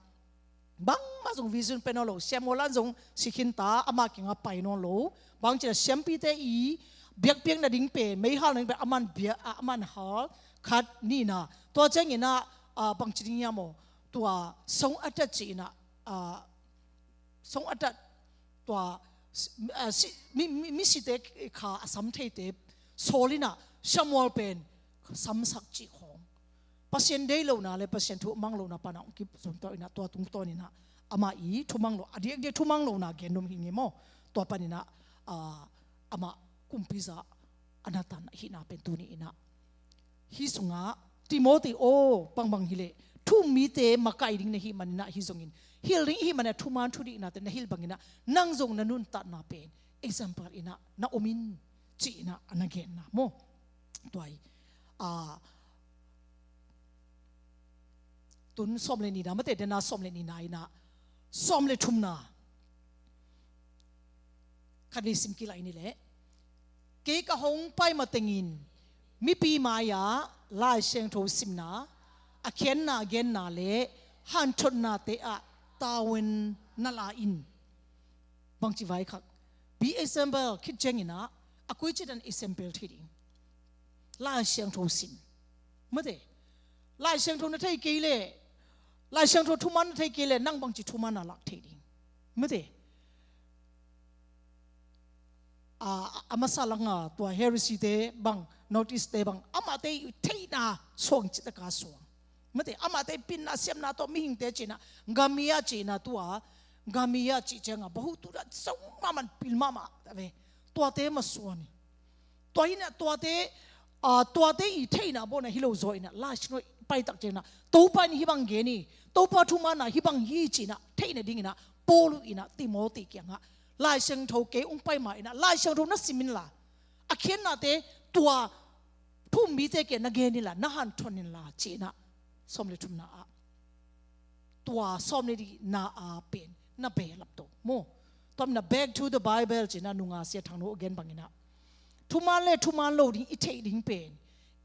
bangmah zong vision pe nawn lo, Samuel in zong si khin ta, amah kiangah pai nawn lo. Bang ci in a, siampite i biakpiak nading pen, meihal nading pen aman biak, a, aman hal khat ni in a. Tua ciangin a, a, bangci ding hiam aw, tua Song Atat ci in a, a, Song Atat, tua, s-, a, si-, mi, mi, misite kha a sam theite, Saul in a Samuel pen samsak cih khawng, Pasian deih lohna le Pasian thu mang lohna pan a ong kizui tawh in a, tua tungtawn in a, amah i thumang lo, a diakdiak thumang lohna gen nuam hi ing e maw. Tua pan in a, a, amah kumpiza a na tan ahihna pen tuni in a, hih sungah, Timothy aw, bangbang hi leh thu um mite makaih ding na hih manin a, hih zongin hilh ding i hih manin a, thuman thudihnate na hilh bangin a, nang zong na nuntakna pen example in a na om in, ci in a, a na genna maw. Tua hi, a, tun sawm le nihna, mate, dena sawm le nihna in a, sawm le thumna. Khatvei sim kik lai ni leh. Kei ka hong pai matengin mipi mai-ah Lai Siangtho simna, a khiatna genna le hanthotnate ah tavuan na la in. Bangci vaikhak, be example khit ciangin a, a koici dan example thei ding. Lai Siangtho sim. Mate, Lai Siangtho na thei kei leh, Lai Siangtho thuman na thei kei leh, nang bangci thuman na lak thei ding. Mate, a, a masa langa tua heresy te bang, North East te bang, amahte i theihna suang cih taka suang. Mate, amahte pinna siamna tawh mihingte cihna, gamia cihna tua, gamia cih cianga, bahu tu da zong mahmah, pil mahmah, ta ve. Tuate masuan hi. Tua hi inah tuate, ah, tuate i theihna bawhna hi lo zaw inah Lai Siangtho i paitak cianginah Topa in hih bang gen hi, Topa thumaanna hih bang hi ci-inah theih nadinginah Paul uh inah Timoti kiangah Lai Siangtho kei hong pai ma inah Lai Siangtho na sim inla, a khiatnate tua thu-um mite kiangah na gen inla, na hanthon inla ci-inah sawm le thumna ah, tua sawm le nihna ah pen na behlap to maw. Tua manin ah back to the Bible ci-inah nunga Sia Thang No a gen banginah thumaan le thumaan lo ding i theih ding pen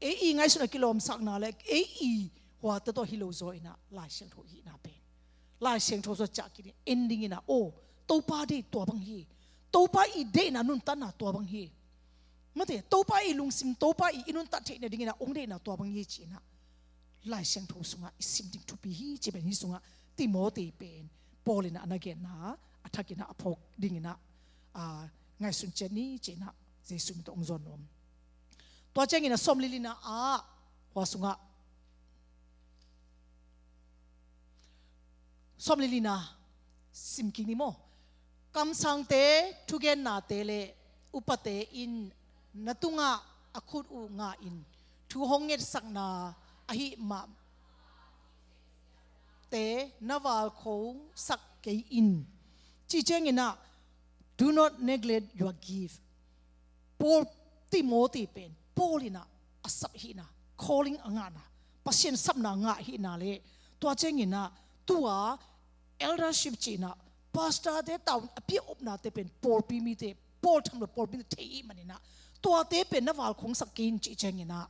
ei i ngaihsun a kilawmsakna le ei i huate tawh hi lo zaw inah Lai Siangtho i hihna pen, Lai Siangtho sung ah ciah kik ding, en dinginah, aw, Topa deih tua bang hi. Topa i deihna nuntakna tua bang hi. Mate, Topa i lungsim, Topa i i nuntak theih nadinginah hong deihna tua bang hi ci-inah Lai Siangtho sungah i sim ding thupi hi ci pen hih sungah Timoti pen Paul inah a na genna a thakinah a phawk dinginah, ah, ngaihsun ciat ni ci-inah Jesu min tawh hong zawn nuam. Tua cianginah sawm le lina ah, hua sungah sawm le lina sim kik ni maw. Kamsangte, thugennate le upate in na tungah a khut uh ngah in thu hong ngetsakna ahih mah te na valkhosak kei in. Cih cianginah, do not neglect your gift. Paul, Timoti pen Paul inah a sap hihna, calling a ngahna, Pasian sapna ngah hihna le tua cianginah tua eldership ci-inah pastorte tavuan a pia upnate pen pawlpi mite, Paul tham lo pawlpi mite thei ih maninah tuate pen na valkhosak kei in cih cianginah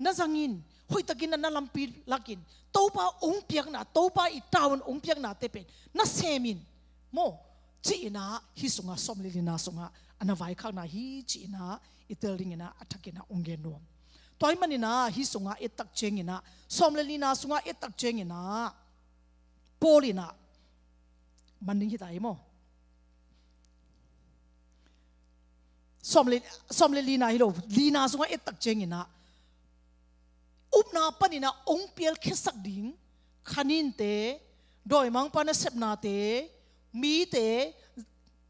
na zang in, hoihtakin na lampi lak in, Topa hong piakna, Topa i tavuan hong piaknate pen na sem in maw, ci-inah hih sungah sawm le lina sungah a na vaikhakna hi ci-inah i tel dinginah a thakinah hong gen nuam. Tua ahih maninah hih sungah ettak cianginah, sawm le lina sungah ettak cianginah Paul inah, man ding hi ta hi maw. Sawm le, sawm le lina hi lo, lina sungah ettak cianginah upna paninah hong pialkhiatsak ding khaninte, dawimangpa nasepnate, mite,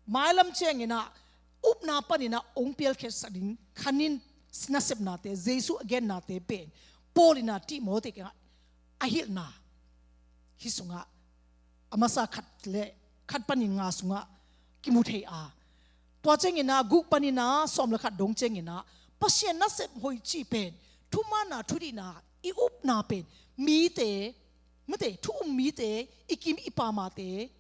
mailam cianginah upna paninah hong pialkhiatsak ding khanin nasepnate, Jesu a gennate pen Paul inah Timoti kiangah a hilhna hih sungah a masa khat le khat panin nga sungah kimu thei a, tua cianginah guk paninah sawm le khat dong cianginah Pasian nasep hoih cih pen thumaanna thudihna i upna pen mite, mate, thu-um mite, i kim i pamate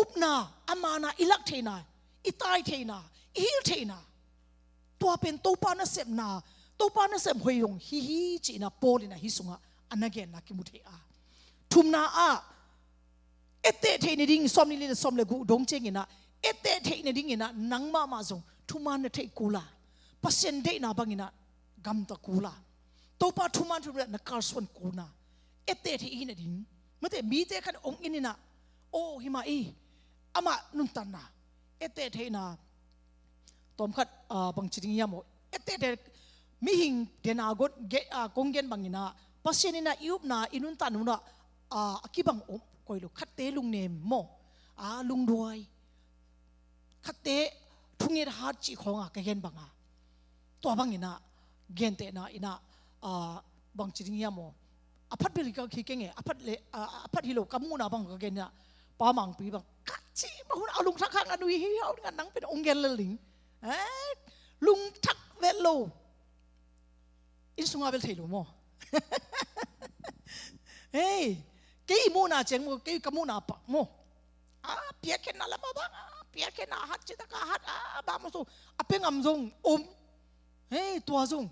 upna, a maanna i lak theihna, i tai theihna, i hilh theihna, tua pen Topa nasepna, Topa nasep hoih zong hi hi ci-inah Paul inah hih sungah a na genna kimu thei a. Thumna ah etteh theih nading, sawm le li le sawm le guk dong cianginah etteh theih nadinginah nang mahmah zong thumaan na theih kul a, Pasian deihna banginah gamta kul a, Topa thumaan thudihna na kalsuan kulna etteh theih hi nading. Mate, mite khat hong en inah, aw, hi mah i, amah nuntakna etteh theihna. Tawmkhat, ah, bangci ding hiam aw, etteh theih, mihing dena gon, ge-, ah, kong gen banginah Pasian inah i upna, i nuntakna ah, ah, a kibang om koi lo, khatte lungnem maw, ah, lungduai, khatte thunget hat cih khawnga ka gen banga, tua banginah gentehna inah, ah, bangci ding hiam aw, a phat bel hi ka, hi keng e, a phat le, a, a phat hi lo ka muhna bang ka gen inah, Pa Mangpi bang ka cih mah hun a lungthak hang a nui hi hau ding a, nang pen hong gen lel ding. Eh, lungthak vet lo. Inn sunga bel thei lo maw. Hei, kei i muhna ciang maw, kei ka muhna pak maw. A piakkhiatna lam a bang, a piakkhiatna hat, cih taka hat, a bang maw, so a pia ngam zong om. Hei, tua zong,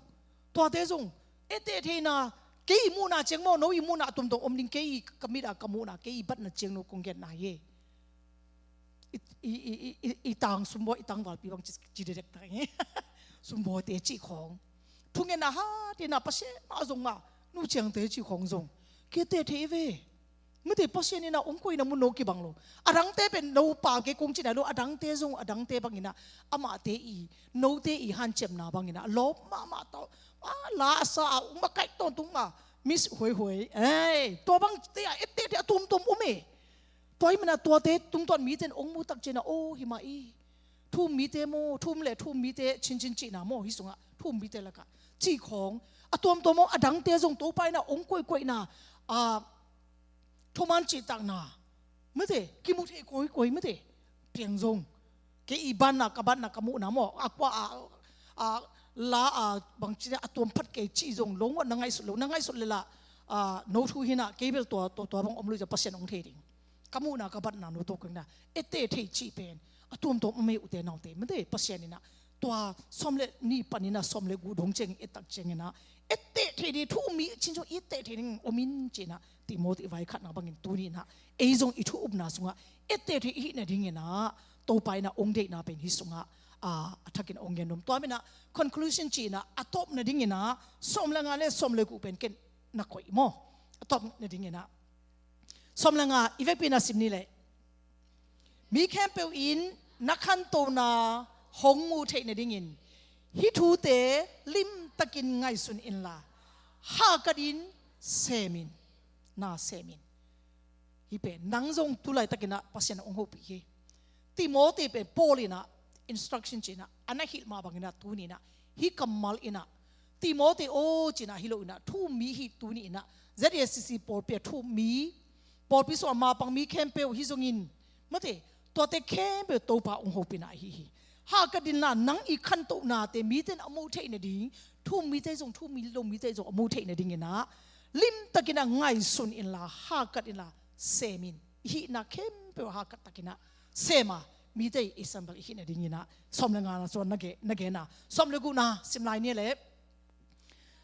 tuate zong etteh theihna, kei i muhna ciang maw, no i muhna a tuamtuam om ding, kei ka mit a ka muhna, kei i batna ciang no kong genna hi. I, i, i, i, i tang sumbawi, i tang valpi bang ci, ci dedek ta hi. Sumbawite cih khawng, thungetna hat inah Pasian mah zong mah, nu ciangte cih khawng zong kei etteh thei ve. Mate, Pasian inah hong koihna mun no kibang lo. A dangte pen no pau kei kong cihna lo, a dangte zong, a dangte banginah amahte i, note i hanciamna banginah lawp mahmah tawh, a la a sa a hong makaih tawntung mah, miss huaihuai, ei, tua bangte a etteh thei a tuamtuam om e. Tua ahih manin ah tuate tungtawn mite in hong muh tak ciangin ah, aw, hi mah i, thu-um mite maw, thu-um le thu-um mite cincin cihna maw, hih sungah thu-um mite lakah cih khawng a tuamtuam maw, a dangte zong Topa in ah hong koihkoihna, a, thuman cihtakna, mate, kimu thei koikoi, mate, piang zong. Kei i banna, ka banna, ka muhna maw, a kua a, a la a bangci a tuam phat kei cih zong lo, na ngaihsut lo, na ngaihsut le lah, a, no thu hi na, kei bel tua, tua, tua bang om lo, Pasian hong thei ding. Ka muhna, ka banna, no tawh koihna, etteh thei cih pen a tuamtuam a mei, ute naute, mate, Pasian in ah tua sawm le nih panin ah sawm le guk dong ciangin, ettak ciangin ah, etteh thei ding, thu-um mi cin zong etteh thei ding om in ci-in ah Timoti vai khatna bangin tuni in ah ei zong i thu-upna sungah etteh thei i hih nadingin ah Topa in ah hong deihna pen hih sungah, a, a thakin hong gen nuam. Tua manin ah conclusion ci-in ah a tawpna dingin ah sawm le nga le sawm le guk pen ken na koih maw, a tawpna dingin ah. Sawm le nga, i vekpi-in ah sim ni leh. Mi khempeuh in na khantohna hong muh theih nadingin hih thute limtakin ngaihsun inla, hahkatin sem in, na sem in. Hih pen nang zong tu laitakin ah Pasian hong hopih hi. Timoti pen Paul in ah instruction ci-in ah a na hilh mah bangin ah tuni in ah hih kammal in ah, Timoti aw ci-in ah hi lo in ah, thu-um mi hih tuni in ah Z A C C pawlpi ah thu-um mi, pawlpi sungah mapang mi khempeuh hi zongin, mate, tuate khempeuh Topa hong hopih na ahi hi. Hahkat inla, nang i khantohnate mite in a muh theih nading, thu-um mite zong, thu-um mi lo mite zong a muh theih nadingin ah limtakin ah ngaihsun inla, hahkat inla, sem in. I hihna khempeuh hahkat takin ah sem a, mite i example i hih nadingin ah sawm le ngana suan na gen, na gen a. Sawm le gukna sim lai ni leh.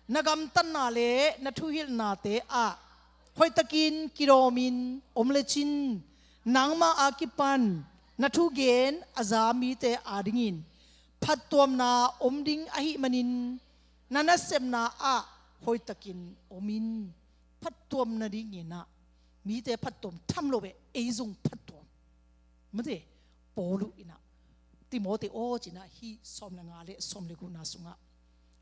Na gamtatna le na thuhilhnate ah hoihtakin kidawmin om lecin, nangmah a kipan na thugen a za mite adingin phattuamna om ding ahih manin na nasepna ah hoihtakin om in. Phattuam nadingin ah, mite phattuam tham lo beh, ei zong phattuam. Mate, Paul in ah, Timoti aw ci-in ah hih sawm le nga le sawm le gukna sungah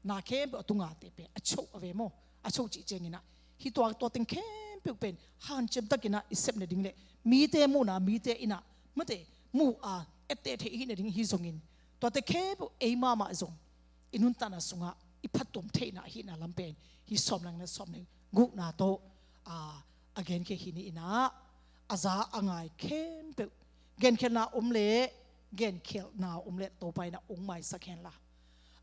na khempeuh a tungate pen a choh a ve maw, a choh cih ciangin ah hih tua, tua teng khempeuh pen hanciam takin ah i sep nading le mite muhna, mite in ah, mate, muh a etteh theih i hih nading hi zongin, tuate khempeuh ei mahmah zong i nuntakna sungah i phattuam theihna ahihna lam pen hih sawm le nga le sawm le gukna tawh, a, a genkhia hi ni in ah, a za a ngai khempeuh genkhialhna om le, genkhialhna om le Topa in ah hong maisak hen la,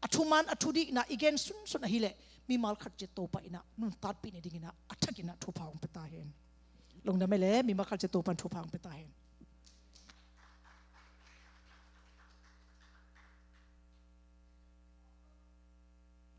a thuman a thudikna i gen sunsun ahih leh mimal khat ciat Topa in ah nuntakpih nadingin ah a thakin ah thupha hong pia ta hen. Lungdam e le, mimal khat ciat Topa in thupha hong pia ta hen.